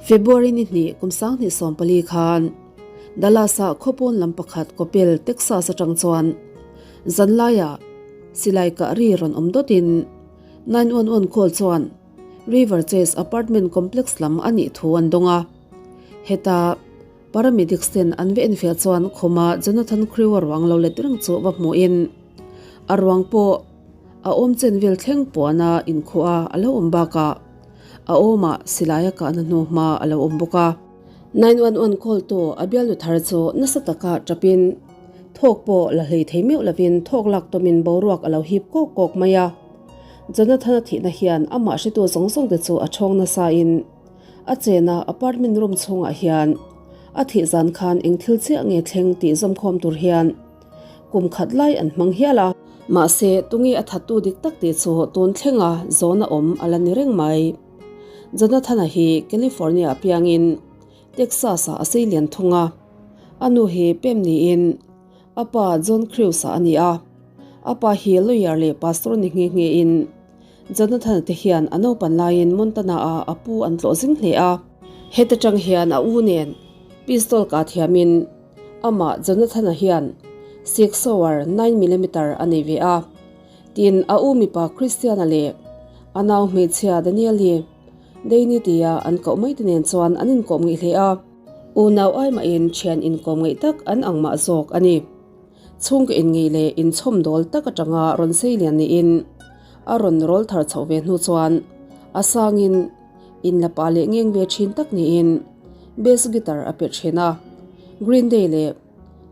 February ni hnih kum 2014 khan Dallas-a khawpawn lam pakhat Coppell, Texas atang chuan zanlaiah silai kah ri rawn awm dawtin 911 call chuan River Chase apartment complex lam a nih thu an dawng a. Heta paramedics ten an va enfiah chuan khuma Jonathan Crew-a ruang lo let reng chu va hmuhin a ruang pawh a awm chen vel thleng puana inkhuh a a lo awm bakah a awmah silaia kahna hnu hma a lo awm bawk a. 911 call tu a bialnu thar chu nasa taka tapin thawk pawh la hlei thei meuh lovin thawk lak tawmin boruak a lo hip kawk kawk mai a. Jonathan-a thihna hian amah hretu zawng zawng te chu a chhawng nasa in a chena apartment room chhungah hian a thih zan khan eng thil chiah nge thleng tih zawmkhawm tur hian kum khat lai an hmang hial a. Mahse, tunge a thattu dik tak tih chu tun thlenga zawn a awm a la ni reng mai. Jonathan-a hi California-ah piangin Texas-ah a sei lian thung a. A nu hi pem niin a pa John Crews-a a ni a. A pa hi lawyer leh pastor ni nghe nghe in Jonathan-a te hian a naupan laiin Montana-ah a pu an tlawh zing hle a. Heta tang hian a u nen pistol kah thiamin Amah Jonathan-a hian six hour 9 millimeter a nei ve a, tin a u mipa Christian-a leh a nau hmeichhia Daniel-i Danny tia an koh mai te nen chuan an inkawm ngeih hle a, unau ai mahin thian inkawm ngeih tak an ang mah zawk a ni. Chhungkaw inngeih leh inchhawmdawl tak atanga rawn sei lian niin a rawn rawl thar chhoh ve hnu chuan a sangin In la pa leh ngeng ve thin tak niin bass guitar a pe thin a, Green Day leh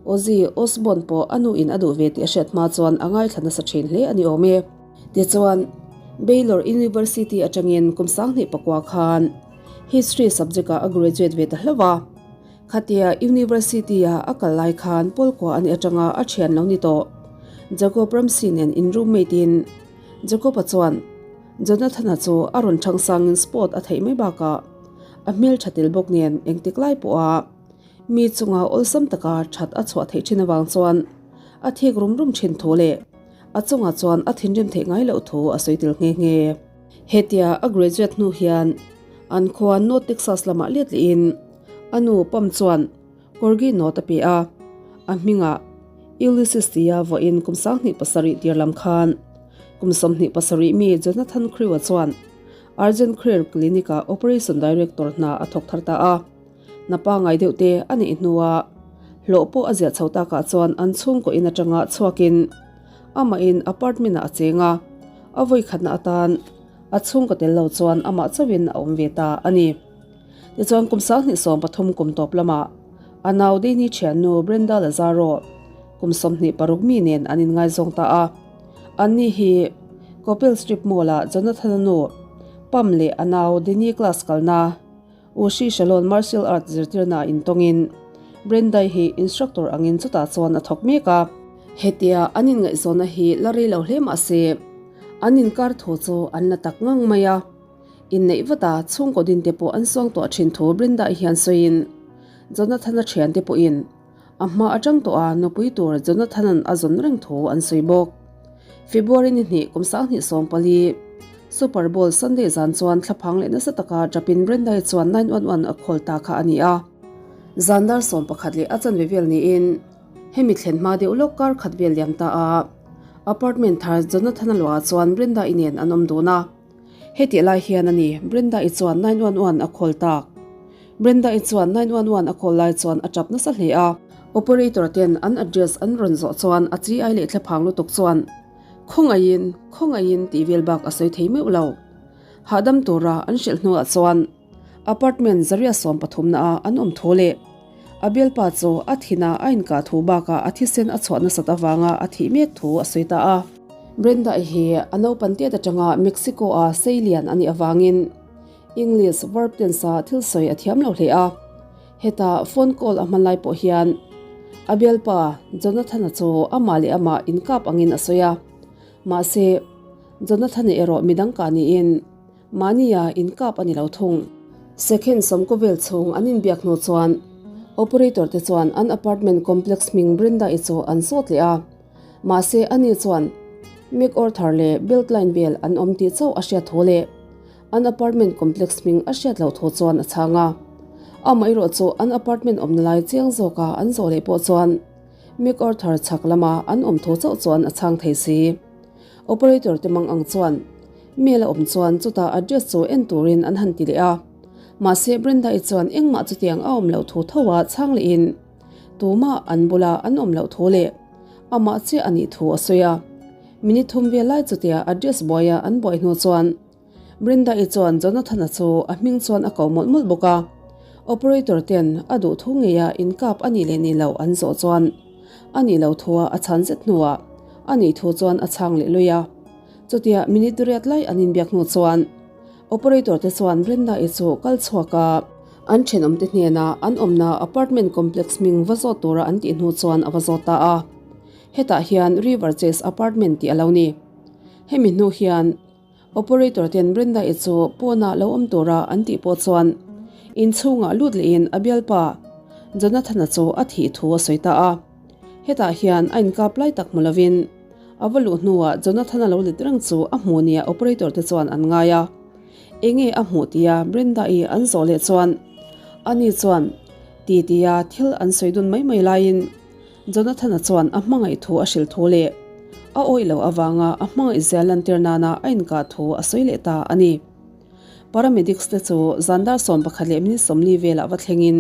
Ozzy Osbourne pawh a nu in a duh ve tih a hriat hma chuan a ngaithla nasa thin hle a ni awm e. Tichuan, Baylor University atangin kum 2009 khan History subject ah a graduate ve ta hlauh a. Khatia University a a kal lai khan Pawlkua a nih atanga a thian lo ni tawh Jacob Ramsey nen in roommate in Jacob-a chuan Jonathan-a chu a rawn chhang sangin sport a theih mai bakah a hmel tha tel bawk nen engtik lai pawha mi chunga awlsam taka that a chhuah theih thin avang chuan a thik rum rum thin thu leh a chungah chuan a thinrim theih ngai loh thu a sawi tel nghe nghe. Hetia a graduate hnu hian an khua North Texas lamah let lehin a nu pam chuan Corgi note a pe a, a hmingah Ulysses tia vawiin kum 27 tir lam khan kum 27 mi Jonathan Crew-a chuan Urgent Care Clinic-ah Operation Director hna a thawk thar ta a. Hna pangngai deuh te a neih hnuah hlawh pawh a ziah chho takah chuan an chhungkaw in atanga chhuakin amahin apartment-ah a cheng a, a vawikhatna atan a chhungkaw tel lo chuan amah chauhin a awm ve ta a ni. Tichuan kum 2013 kum tawp lamah a nau Danny thiannu Brenda Lazaro kum 26 mi nen an inngaizawng ta a. Anni hi Coppell Strip Mall-ah Jonathan-a nu Pam leh a nau Danny class kalna Ushi Shalon Martial Arts zirtirnaah intawngin Brenda-i hi instructor angin chutah chuan a thawk mek a. Hetia an inngaihzawnna hi la rei lo hle mah se an inkar thu chu an la tak ngang mai a. Inneih vat a, chhungkaw din te pawh an suang tawh thin thu Brenda-i hian sawiin Jonathan-a thian te pawhin a hma atang tawh a nupui tur Jonathan-a'n a zawn reng thu an sawi bawk. February ni hnih kum 2014 Super Bowl Sunday zan chuan thlaphang leh nasa taka tapin Brenda-i chuan 911 a call ta kha a ni a. Zan dar 11 leh a chanve vel niin hemi thlen hma deuh lawk kar khat vel liam ta a apartment thar Jonathan-a luah chuan Brenda-i nen an awm dun a. Hetih lai hian a ni, Brenda-i chuan 911 a call tak. Brenda-i chuan 911 a call lai chuan a tap nasa hle a. Operator ten an address an rawn zawh chuan a chi ai leh thlaphang lutuk chuan, Khawngaihin, khawngaihin tih vel bak a sawi thei meuh lo. Hahdam tura an hrilh hnuah chuan apartment zaria 13 na ah an awm thu leh a bialpa chu a thin a a inkah thu bakah a thisen a chhuah nasat avanga a thih mek thu a sawi ta a. Brenda-i hi a naupan tiat atanga Mexico-a sei lian a nih avangin English verb tense-a thil sawi a thiam lo hle a. Heta phone call a hman lai pawh hian a bialpa Jonathan-a chu amah leh amah inkap angin a sawi a. Mahse, Jonathan-a erawh midang kah niin Mahnia inkap a ni lo thung. Second sawmkaw vel chhung an inbiak hnu chuan operator te chuan an apartment complex hming Brenda-i chu an zawt leh a. Mahse ani chuan MacArthur leh Beltline vel an awm tih chauh a hriat thu leh. An apartment complex hming a hriat loh thu chuan a chhang a. Amaherawh chu an apartment awmna lai chiang zawka an zawh leh pawh chuan MacArthur chhak lama an awm thu chauh chuan a chhang thei si. Operator te mang ang chuan mail a awm chuan chutah address chu en turin an han ti leh a. Mahse Brenda-i chuan engmah chutiang a awm loh thu tho a chhang lehin tumah an bula an awm loh thu leh amah chiah a nih thu a sawi a. Minute thum vel lai chutia address buaia an buai hnu chuan Brenda-i chuan Jonathan-a chu a hming chuan a ko mawlh mawlh bawk a. Operator ten a duh thu ngeia inkap a nih leh nih loh an zawh chuan a nih loh thua a chhan zet hnuah a nih thu chuan a chhang leh lui a. Chutia minute riat lai an inbiak hnu chuan Operator te chuan Brenda-i chu kal chhuak a, an thenawmte hnena an awmna apartment complex hming va zawt tura an tih hnu chuan a va zawt ta a. Hetah hian River Chase Apartment tih a lo ni. Hemi hnu hian Operator ten Brenda-i chu pawnah lo awm tura an tih pawh chuan inchhungah lut lehin a bialpa Jonathan-a chu a thih thu a sawi ta a. Hetah hian a inkap lai tak hmu lovin a va luh hnuah Jonathan-a lo let reng chu a hmu nia operator te chuan an ngai a. Enge a hmuh tia Brenda-i an zawh leh chuan ani chuan ti tia thil an sawi dun mai mai laiin Jonathan-a chuan a hmangaih thu a hrilh thu leh a awih loh avanga a hmangaih zia lantir nana a inkah thu a sawi leh ta a ni. Paramedics te chu zan dar 11 leh minute 40 velah va thlengin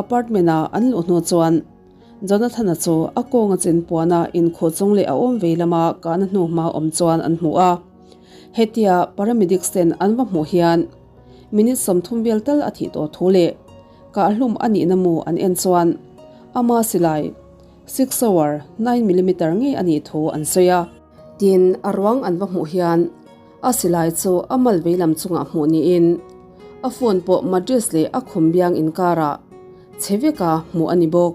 apartment-a an luh hnu chuan Jonathan-a chu a kawnga chen puana inkhuh chung leh a awm vei lama kahna hnu hma awm chuan an hmu a. Hetia paramedics ten an va hmuh hian minute 30 vel tal a thih tawh thu leh Kahhlum a nihna mu an en chuan ama silai six hour nine millimeter ngei a nih thu an sawi a. Tin, a ruang an va hmuh hian a silai chu a mal veilam chungah hmuh niin a phone pawh mattress leh a khum biang inkarah chhe veka hmuh a ni bawk.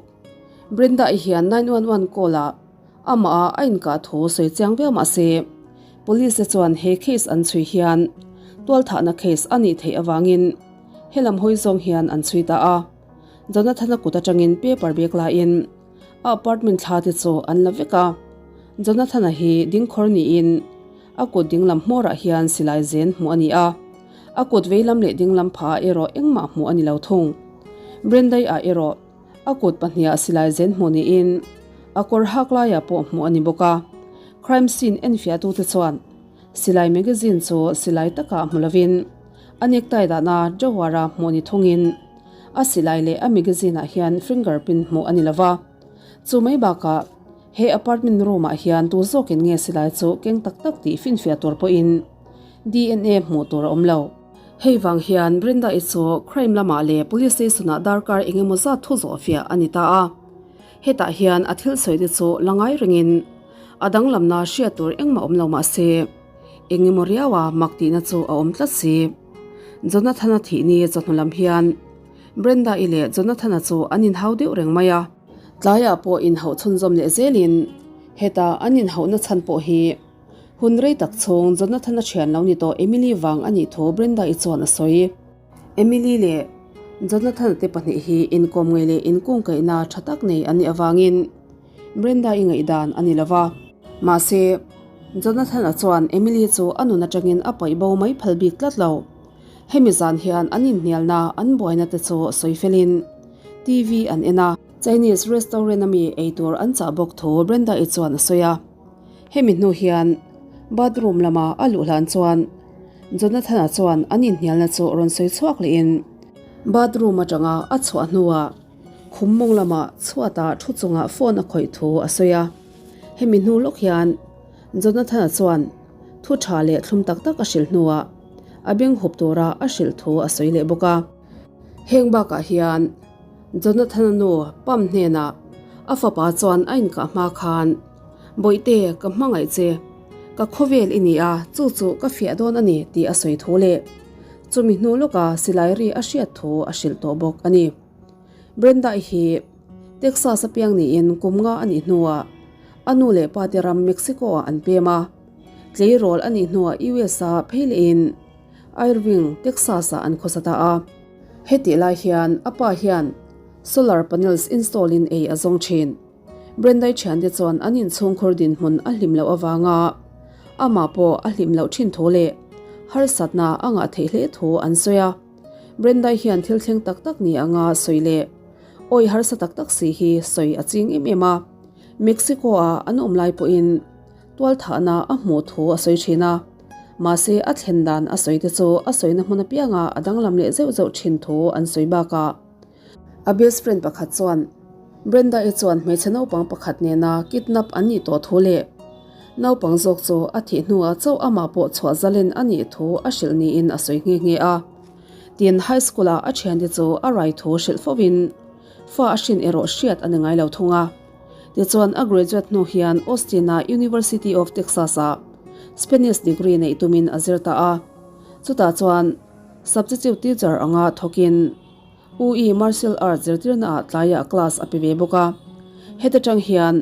Brenda-i hian 911 call-ah Amah a a inkah thu sawi chiang viau mah se, Police te chuan he case an chhui hian tualthahna case a nih theih avangin helam hawi zawng hian an chhui ta a. Jonathan-a kut atangin paper bag laiin a apartment thla te chu an la vek a. Jonathan-a hi dingkhawr niin a kut dinglam hmawrah hian silai zen hmuh a ni a, a kut veilam leh dinglam phah ah erawh engmah hmuh a ni lo thung. Brenda-i-ah erawh A kut pahniha silai zen hmuh niin a kawr hak laiah pawh hmuh a ni bawk a. Crime scene enfiahtute chuan silai magazine chu silai takah hmu lovin a necktie dahna drawer-a hmuh ni thungin a silai leh a magazine-ah hian fingerprint hmuh a ni lo va. Chu mai bakah he apartment room-ah hian tu zawkin nge silai chu keng tak tak tih finfiah tur pawhin DNA hmuh tur a awm lo. Hei vang hian Brenda-i chu crime lamah leh police station-ah darkar eng emaw zat thu zawh fiah a ni ta a. Hetah hian a thil sawi te chu la ngai rengin a danglamna hriat tur engmah awm lo mah se, eng emaw riaua mak tihna chu a awm tlat si. Jonathan-a thih ni chawhnu lam hian Brenda-i leh Jonathan-a chu an inhau deuh reng mai a. Tlaiah pawh inhauh chhunzawm leh zelin heta an inhauhna chhan pawh hi Hun rei tak chhung Jonathan-a thian lo ni tawh Emily vang a nih thu Brenda-i chuan a sawi. Emily leh Jonathan-a te pahnih hi inkawm ngei leh inkungkaihna tha tak nei an nih avangin Brenda-i ngaihdan a ni lo va. Mahse, Jonathan-a chuan Emily chu a nun atangin a paih bo mai phal bik tlat lo. Hemi zan hian an inhnialna an buaina te chu sawi felin TV an en a. Chinese restaurant a mi eitur an chah bawk thu Brenda-i chuan a sawi a. Hemi hnu hian bathroom lama a luh hlan chuan Jonathan-a chuan an inhnialna chu rawn sawi chhuak lehin bathroom atanga a chhuah hnuah khum mawng lama chhuatah thu chungah phone a khawih thu a sawi a. Hemi hnu lawk hian Jonathan-a chuan thu tha leh thlum tak tak a hrilh hnuah a beng hup tura a hrilh thu a sawi leh bawk a. Heng bakah hian Jonathan-a nu Pam hnenah a fapa chuan a inkah hma khan Bawihte, ka hmangaih che. Ka khawvel i ni a, chu chu ka fiah dawn a ni tih a sawi thu leh chumi hnu lawka silai ri a hriat thu a hrilh tawh bawk a ni. Brenda-i hi Texas a piang niin kum nga a nih hnuah a nu leh pa te ram Mexico-ah an pem a, tleirawl a nih hnuah US-a phei lehin Irving, Texas-ah an khawsa ta a. Hetih lai hian a pa hian solar panels install-in ei a zawng thin. Brenda-i thiante chuan an inchhungkhur dinhmun a hlim loh avanga amah pawh a hlim loh thin thu leh Harsatna a ngah theih hle thu an sawi a. Brenda-i hian thil thleng tak tak ni anga sawi leh awi harsa tak tak si hi sawi a ching em em a. Mexico-a an awm lai pawhin tualthahna a hmuh thu a sawi thin a. Mahse a thlen dan a sawi te chu a sawina hmun apianga a danglam leh zeuh zeuh thin thu an sawi bakah a best friend pakhat chuan Brenda-i chuan hmeichhe naupang pakhat nena kidnap an nih tawh thu leh naupang zawk chu a thih hnuah chauh amah pawh chhuah zalen a nih thu a hrilh niin a sawi nghe nghe a. Tin, high school-ah a thiante chu a rai thu hrilh fovin fa a hrin erawh hriat a ni ngai lo thung a. Tichuan, a graduate hnu hian Austin-a University of Texas-ah Spanish degree neih tumin a zir ta a. Chutah chuan substitute teacher anga thawkin, UE Martial Arts zirtirna ah tlaiah class a pe ve bawk a. Heta tang hian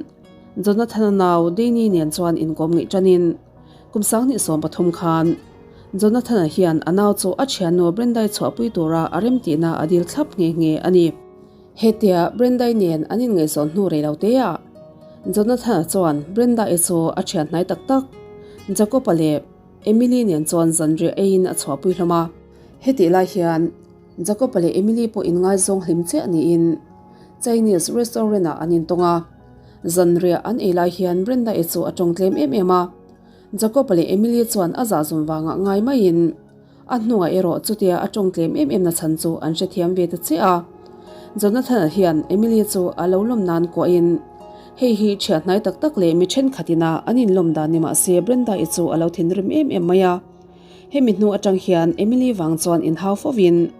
Jonathan-a nau Danny nen chuan inkawm ngeih tanin kum 2013 khan Jonathan-a hian a nau chu a thiannu Brenda-i chhuahpui tura a remtihna a dil thlap nghe nghe a ni. Hetia Brenda-i nen an inngaihzawn hnu rei lo te ah Jonathan-a chuan Brenda-i chu a thian hnai tak tak Jacob-a leh Emily nen chuan zanriah eiin a chhuahpui hlawm a. Hetih lai hian Jacob-a leh Emily pawh inngaizawng hlim chiah niin Chinese restaurant ah an intawng a. Zanriah an ei lai hian Brenda-i chu a tawng tlem em em a. Jacob-a leh Emily chuan a zahzum vangah ngai maiin a hnungah erawh chutia a tawng tlem em em na chhan chu an hrethiam ve ta chiah a. Jonathan-a hian Emily chu a lo lawm nan kuahin hei hi thiah hnai tak tak leh mi thenkhat ina an inlawm dan ni mah se Brenda-i chu a lo thinrim em em mai a. Hemi hnu atang hian Emily vang chuan inhau fovin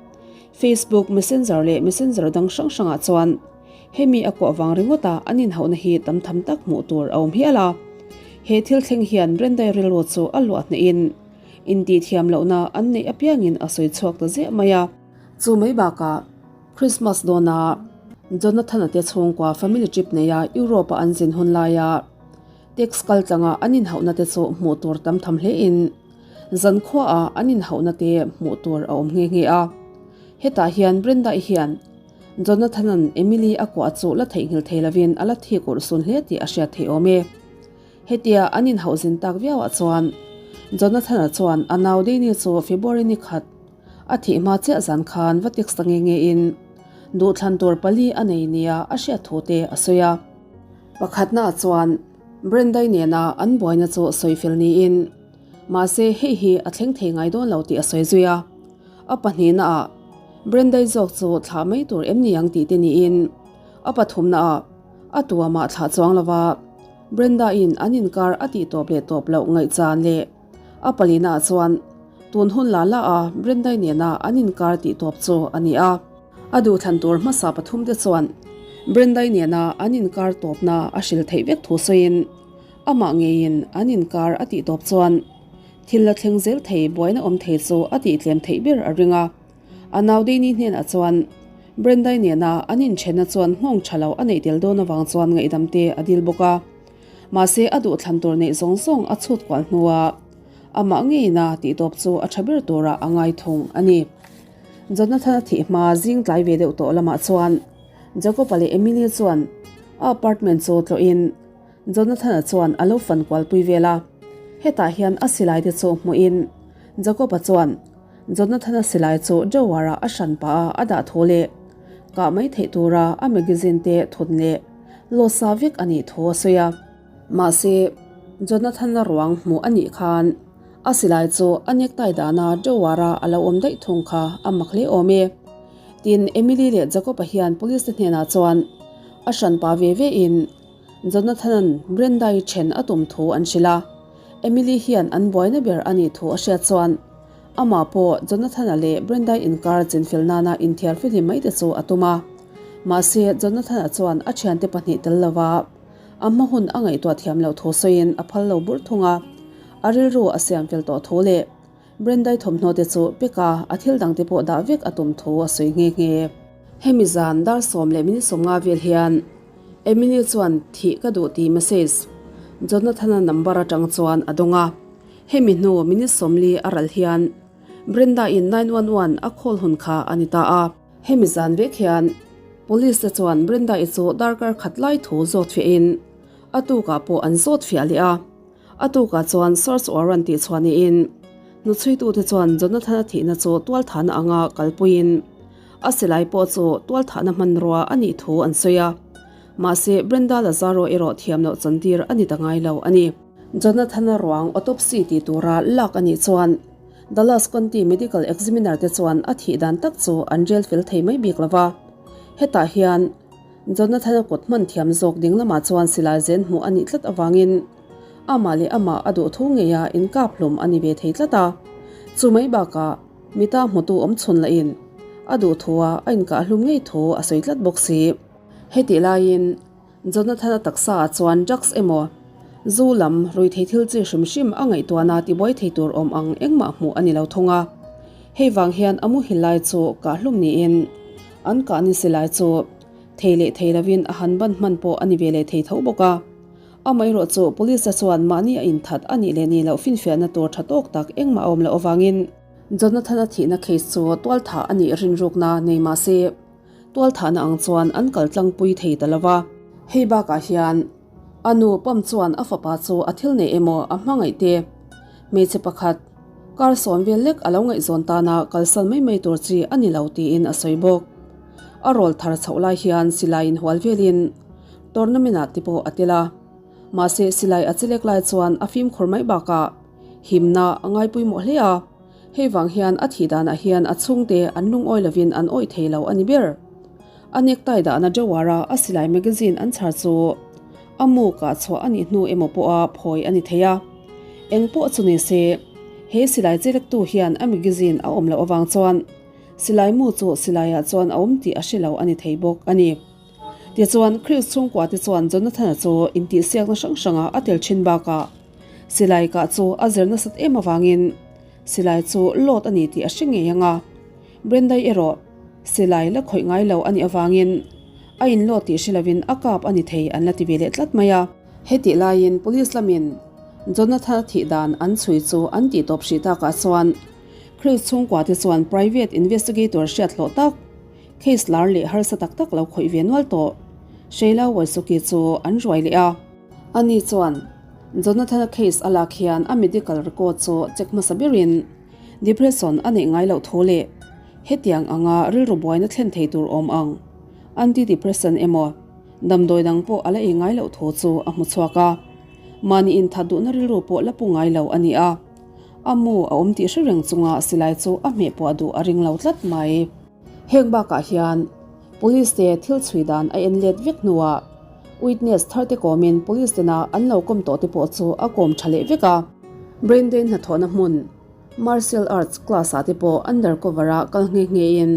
Facebook Messenger leh Messenger dang hrang hrangah chuan hemi a kuah vang ringawta an inhauhna hi tam tham tak hmuh tur a awm hial a. He thil thleng hian Brenda-i rilru chu a luah hnehin intihthiam lohna an neih apiangin a sawi chhuak ta ziah mai a. Chu mai bakah Christmas dawna Jonathan-a te chhungkua family trip neia Europe-a an zin hun laia Text kal tlanga an inhauhna te chu hmuh tur tam tham hle in zankhua ah an inhauhna te hmuh tur a awm nghe nghe a. Hetah hian Brenda-i hian Jonathan-a'n Emily a kuah chu la theihnghilh thei lovin a la thik urh sun hle tih a hriat theih awm e. Hetia an inhauh zin tak viau ah chuan Jonathan-a chuan a nau Danny chu February ni khat a thih hma chiah zan khan va text ta nghe nghe in duhthlan tur pali a nei nia a hriat thu te a sawi a. Pakhatnaah chuan Brenda-i nena an buaina chu sawi fel niin, mahse hei hi a thleng thei ngai dawn lo tih a sawi zui a. A pahnihnaah Brenda-i zawk chu thlah mai tur em ni ang tih te niin, a pathumnaah a tuamah thlah chuang lova Brenda-in an inkar a tih tawp leh tawp loh ngaihchan leh a palinaah chuan tun hun la la a Brenda-i nena an inkar tih tawp chu a ni a. A duhthlan tur hmasa pathumte chuan Brenda-i nena an inkar tawpna a hrilh theih vek thu sawiin amah ngeiin an inkar a tih tawp chuan thil la thleng zel thei buaina awm thei chu a tih tlem theih ber a ring a. A nau Danny hnenah chuan Brenda-i nena an inthenna chuan nghawng tha lo a neih tel dawn avang chuan ngaihdam te a dil bawk a. Mahse a duhthlan tur neih zawng zawng a chhut kual hnuah amah ngeiin a tih tawp chu a tha ber turah a ngai thung a ni. Jonathan-a thih hma zing tlai ve deuh tawh lamah chuan Jacob-a leh Emily chuan a apartment chu tlawhin Jonathan-a chuan a lo fan kualpui vel a. Hetah hian a silai te chu hmuhin Jacob-a chuan Jonathan-a silai chu drawer-ah a hran pah a a dah thu leh kah mai theih tura a magazine te thun leh lawsa vek a nih thu a sawi a. Mahse, Jonathan-a ruang hmuh a nih khan A silai chu a necktie dahna drawer-a a lo awm daih thung kha a mak hle awm e. Tin, Emily leh Jacob-a hian police te hnenah chuan a hranpa ve ve in Jonathan-a'n Brenda-i then a tum thu an hrilh a. Emily hian an buaina ber a nih thu a hriat chuan amah pawh Jonathan-a leh Brenda-i inkar chinfel nana inthiar fihlim mai te chu a tum a. Mahse, Jonathan-a chuan a thiante pahnih tel lova A hma hun a ngaihtuah thiam loh thu sawiin a phal lo burh thung a, a rilru a siam fel tawh thu leh Brendai thawmhnaw te chu peka a thil dang te pawh dah vek a tum thu a sawi nghe nghe. Hemi zan dar sawm leh minute 50 vel hian Emily chuan thih ka duh tih message Jonathan-a number atang chuan a dawng a, hemi hnu minute 40 a ral hian Brenda-in 911 a call hun kha a ni ta a. Hemi zan vek hian Police te chuan Brenda-i chu darkar khat lai thu zawt fiahin a tukah pawh an zawt fiah leh a. A tukah chuan search warrant tih chhuah niin. Hnuchhuitute chuan Jonathana thihna chu tualthahna anga kalpuiin a silai pawh chu tualthahna hmanrua a nih thu an sawi a. Mahse, Brenda Lazaro erawh thiam loh chantir a ni ta ngai lo a ni. Jonathana ruang autopsy ti tura lak a nih chuan Dallas County Medical Examiner te chuan a thih dan tak chu an rel fel thei mai bik lo va. Hetah hian Jonathana kut hman thiam zawk ding lamah chuan silai zen hmuh a nih tlat avangin amah leh amah a duh thu ngeia inkap hlum a ni ve thei tlat a. Chu mai bakah mita hmutu awm chhun lahin a duh thua a inkah hlum ngei thu a sawi tlat bawk si. Hetih laiin Jonathana taksa ah chuan drugs emaw zu lam ruithei thil chi hrim hrim a ngaihtuahna tibuai thei tur awm ang engmah hmuh a ni lo thung a. Hei vang hian a muhil lai chu kah hlum niin an kah ni silai chu thei leh thei lovin a han ban hman pawh a ni ve leh thei tho bawk a. Amaherawh chu police-a chuan mahni a inthat a nih leh nih loh finfiahna tur tha tawk tak engmah a awm loh avangin Jonathana thihna case chu tualthah a nih rinrukna nei mah se Tualthahna ang chuan an kal tlangpui thei ta lo va. Hei bakah hian a nu Pam chuan a fapa chu a thil nei emaw a hmangaih te, hmeichhe pakhat kar sawn vel lek a lo ngaihzawn tana kalsan mai mai tur chi a ni lo tiin a sawi bawk. A rawl thar chhoh lai hian silai inhual velin tournament ah te pawh a tel a. Mahse silai a chelek lai chuan a fimkhur mai bakah himna a ngaipawimawh hle a. Hei vang hian a thih danah hian a chhungte an lungawi lovin an awih thei lo a ni ber. A necktie dahna drawer-a a silai magazine an chhar chu a mu kah chhuah a nih hnu emaw pawha phawi a ni thei a. Eng pawh chu ni se, he silai chelektu hian a magazine a awm loh avang chuan silai mu chu silaiah chuan a awm tih a hre lo a ni thei bawk a ni. Tichuan, Chris chhungkuate chuan Jonathan-a chu intihsiakna hrang hranga a tel thin bakah silai kah chu a zir nasat em avangin silai chu load a ni tih a hre ngei ang a. Brenda-i erawh silai la khawih ngai lo a nih avangin a in load tih hre lovin a kap a ni thei an la ti ve leh tlat mai a. Hetih laiin police lamin Jonathan-a thih dan an chhui chu an tih tawp hrih takah chuan Chris chhungkuate chuan private investigator hriat hlawh tak Case lar leh harsa tak tak lo khawih ve nual tawh. Sheila Waisoki chu an ruai leh a. Ani chuan Jonathan-a case a lak hian a medical record chu check hmasa berin depression a neih ngai loh thu leh hetiang anga rilru buaina thlen thei tur awm ang antidepressant emaw damdawi dang pawh a la ei ngai loh thu chu a hmu chhuak a. Mahni inthat duhna rilru pawh la pu ngai lo a ni a. A mu a awm tih hre reng chunga silai chu a hmehpuah duh a ring lo tlat mai. Heng bakah hian Police te thil chhui dan a en let vek hnuah witness thar te kawmin Police tena an lo kawm tawh te pawh chu a kawm tha leh vek a. Brandon hnathawhna hmun Martial Arts class ah te pawh undercover a kal nghe nghe in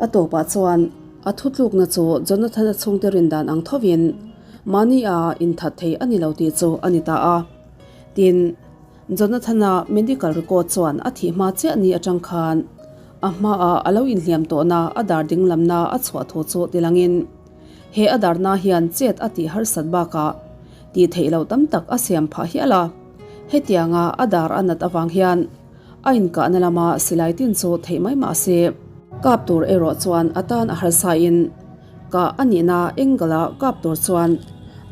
a tawpah chuan a thutlukna chu Jonathan-a chhungte rin dan ang thovin mahni a inthat thei a ni lo tih chu a ni ta a. Tin, Jonathan-a medical record chuan a thih hma chiah ni atang khan A hmaah a lo inhliam tawhna a dar dinglamna a chhuah thu chu tilangin he a darna hian chet a tih harsat bakah tih theih loh tam tak a siam phah hial a. Hetianga a dar a nat avang hian a inkahna lama silai tin chu theih mai mah se, kap tur erawh chuan a tan a harsain kah a nihna angle-a kap tur chuan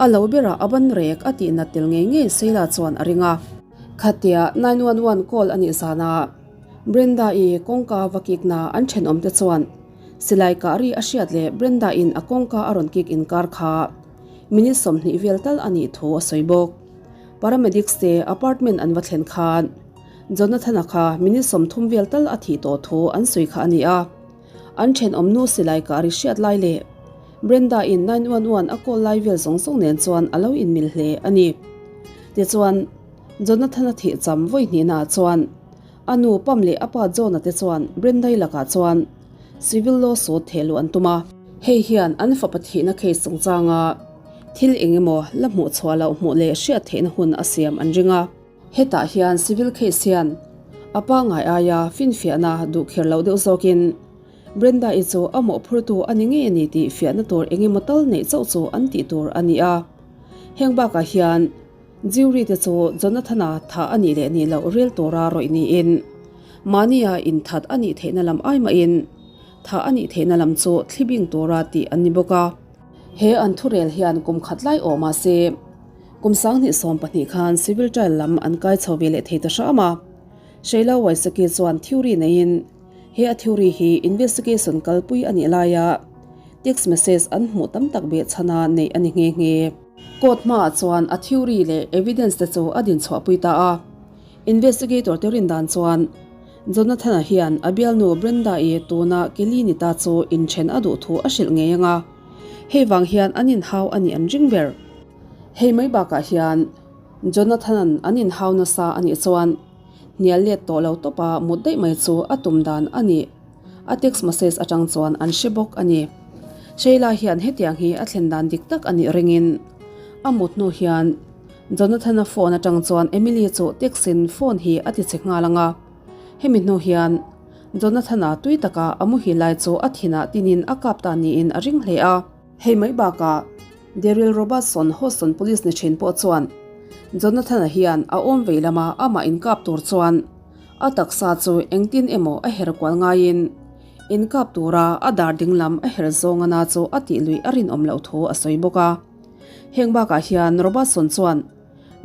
a lo berah a ban rek a tih nat tel ngei ngei Sheila chuan a ring a. Khatia 911 call a nih zanah Brenda-i kawngka va kikna an thenawmte chuan silai kah ri a hriat leh Brenda-in a kawngka a rawn kik inkar kha minute 20 vel tal a nih thu a sawi bawk. Paramedics te apartment an va thlen khan Jonathan-a kha minute 30 vel tal a thih tawh thu an sawi kha a ni a. An thenawmnu silai kah ri hriat lai leh Brenda-in 911 a call lai vel zawng zawng nen chuan a lo inmil hle a ni. Tichuan, Jonathan-a thih cham vawi hnihnaah chuan A nu Pam leh a pa John-a te chuan Brenda-i lakah chuan civil law suit theh luh an tum a. Hei hian an fapa thihna case chungchanga thil eng emaw la hmuh chhuah loh hmuh leh hriat theihna hun a siam an ring a. Hetah hian civil case hian a pangngai aia finfiahna duh kher loh deuh zawkin Brenda-i chu a mawhphurtu a ni ngei a ni tih fiahna tur eng emaw tal neih chauh chu an tih tur a ni a. Heng bakah hian Jury te chu Jonathan-a thah a nih leh nih loh rel tura rawih niin mahnia inthat a nih theihna lam ai mahin thah a nih theihna lam chu thli bing tura tih an ni bawk a. He an thurel hian kum khat lai awh mah se kum 2012 khan civil trial lam an kai chho ve leh thei ta hram a. Sheila Wysocki chuan theory neiin he a theory hi investigation kalpui a nih laia text message an hmuh tam tak behchhana neih a ni nghe nghe. Court hmaah chuan a theory leh evidence te chu a dinchhuahpui ta a. Investigator te rin dan chuan Jonathan-a hian a bialnu Brenda-i tuna Kelly ni ta chu inthen a duh thu a hrilh ngei ang a, hei vang hian an inhau a nih an ring ber. Hei mai bakah hian Jonathan-a'n an inhau nasa a nih chuan hnial let tawh lo tawpa mut daih mai chu a tum dan a nih a text message atang chuan an hre bawk a ni. Sheila hian hetiang hi a thlen dan dik tak a nih ringin a mut hnu hian Jonathan-a phone atang chuan Emily chu text-in phone hi a ti che nghal ang a, hemi hnu hian Jonathan-a tui taka a muhil lai chu a thinah tinin a kap ta niin a ring hle a. Hei mai bakah Daryl Robertson Houston Police ni thin pawh chuan Jonathan-a hian a awm vei lama amah inkap tur chuan a taksa chu engtin emaw a her kual ngaiin inkap tura a dar dinglam a her zawng ana chu a tih luih a rinawm loh thu a sawi bawk a. Heng bakah hian Robertson chuan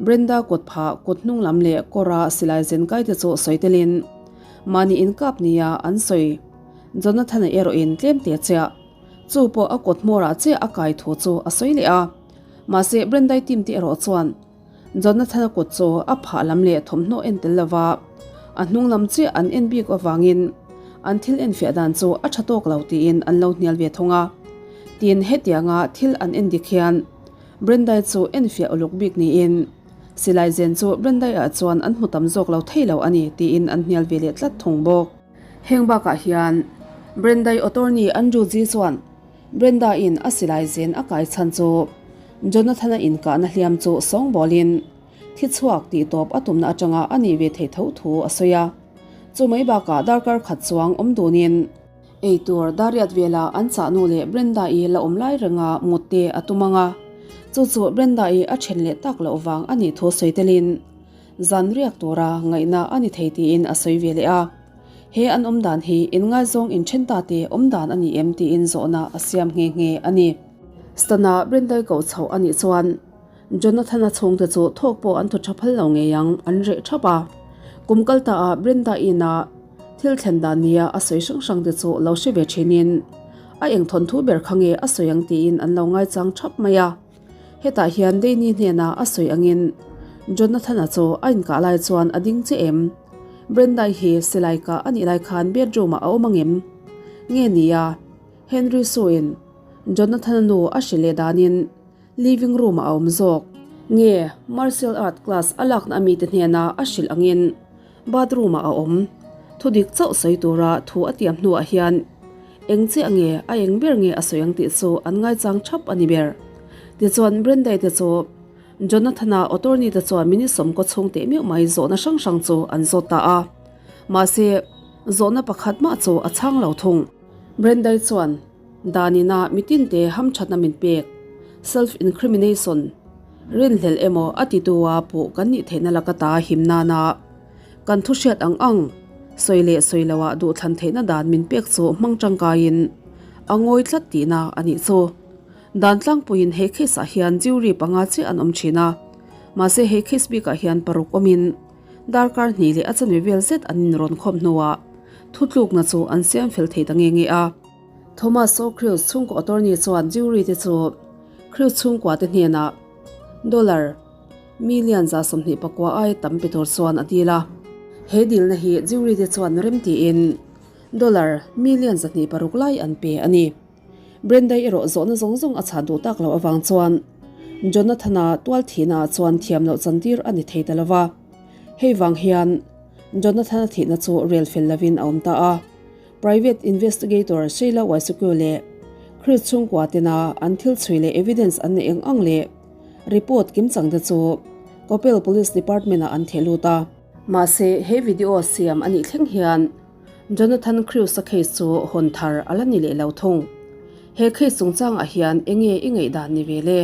Brenda kut phah kut hnung lam leh kawra silai zen kai te chu sawi telin mahni inkap nia an sawi Jonathan-a erawhin tlem te chiah Chu pawh a kawt hmawrah chiah a kai thu chu a sawi leh a. Mahse Brendai team te erawh chuan Jonathan-a kut chu a phah lam leh thawmhnaw en tel lova a hnung lam chiah an en bik avangin an thil enfiah dan chu a tha tawk lo tiin an lo hnial ve thung a. Tin, hetianga thil an en dik hian Brendai chu enfiah uluk bik niin silai zen chu Brendai-ah chuan an hmu tam zawk lo thei lo a ni tiin an hnial ve leh tlat thung bawk. Heng bakah hian Brenda-i attorney Andrew Gee chuan Brenda-in a silai zen a kai chhan chu Jonathan-a inkahna hliam chu sawngbawlin thi chhuak tih tawp a tumna atanga a nih ve theih tho thu a sawi a. Chu mai bakah darkar khat chuang awm dunin eitur dariat vela an chah nu leh Brenda-i la awm lai renga mut te a tum ang a, chu chu Brenda-i a then leh tak loh vang a nih thu sawi telin Zan riak tura ngaihna a ni thei tiin a sawi ve leh a. He an awm dan hi inngaizawng inthen ta te awm dan a ni em tiin zawhna a siam nghe nghe a ni. Stana Brendai koh chhoh a nih chuan Jonathan-a chhungte chu thawk pawh an thaw tha phal lo ngei ang an reh thap a. Kum kal ta ah Brenda ina thil thlen dan nia a sawi hrang hrang te chu lo hre ve thinin a eng thawnthu ber kha nge a sawi ang tiin an lo ngaichang thap mai a. Hetah hian Danny hnenah a sawi angin Jonathan-a chu a inkah lai chuan a ding che em? Brenda-i hi silai kah a nih lai khan bedroom-ah a awm angem? Nge nia, Henry Sue-in Jonathan-a nu a hrilh leh danin living room-ah a awm zawk. Nge martial art class a lakna mite hnena a hrilh angin bathroom-ah a awm. Thudik chauh sawi tura thu a tiam hnuah hian Eng chiah nge, a eng ber nge a sawi ang tih chu an ngaichang thap a ni ber. Tichuan Brenda-i te chu Jonathan-a attorney te chuan minute sawmkaw chhung teh meuh mai zawhna hrang hrang chu an zawt ta a. Mahse, zawhna pakhat mah chu a chhang lo thung. Brenda-i chuan Danina mitinte hamthatna min pek, self-incrimination, rinhlelh emaw a titua puh kan nih theihna laka ta him nana Kan thu hriat ang ang, sawi leh sawi loah duhthlan theihna dan min pek chu hmang tangkaiin a ngawi tlat tihna a nih chu. Dan tlangpuiin he case ah hian jury panga chiah an awm thin a, mahse he case bikah hian paruk awmin darkar hnih leh a chanve vel zet an inrawn khawm hnuah thutlukna chu an siam fel thei ta nge nge a. Thomas O. Crews chhungkaw attorney chuan jury te chu Crews chhungkua te hnenah dollar Million 29 aia tam pe tur chuan a dil a. He dilna hi jury te chuan rem tiin dollar million 206 lai an pe a ni. Brenda-i erawh zawhna zawng zawng a chhan duh tak loh avang chuan Jonathan-a tual thihna ah chuan thiam loh chantir a ni thei ta lo va. Hei vang hian Jonathan-a thihna chu rel fel lovin a awm ta a. Private investigator Sheila Waisuku leh Chris chhungkua tena an thil chhui leh evidence an neih ang ang leh Report kimchang te chu Coppell Police Department ah an theh lut a. Mahse, he video siam a nih thleng hian Jonathan Crews-a case chu hawn thar a la ni leh lo thung. He case chungchangah hian enge i ngaihdan ni ve le?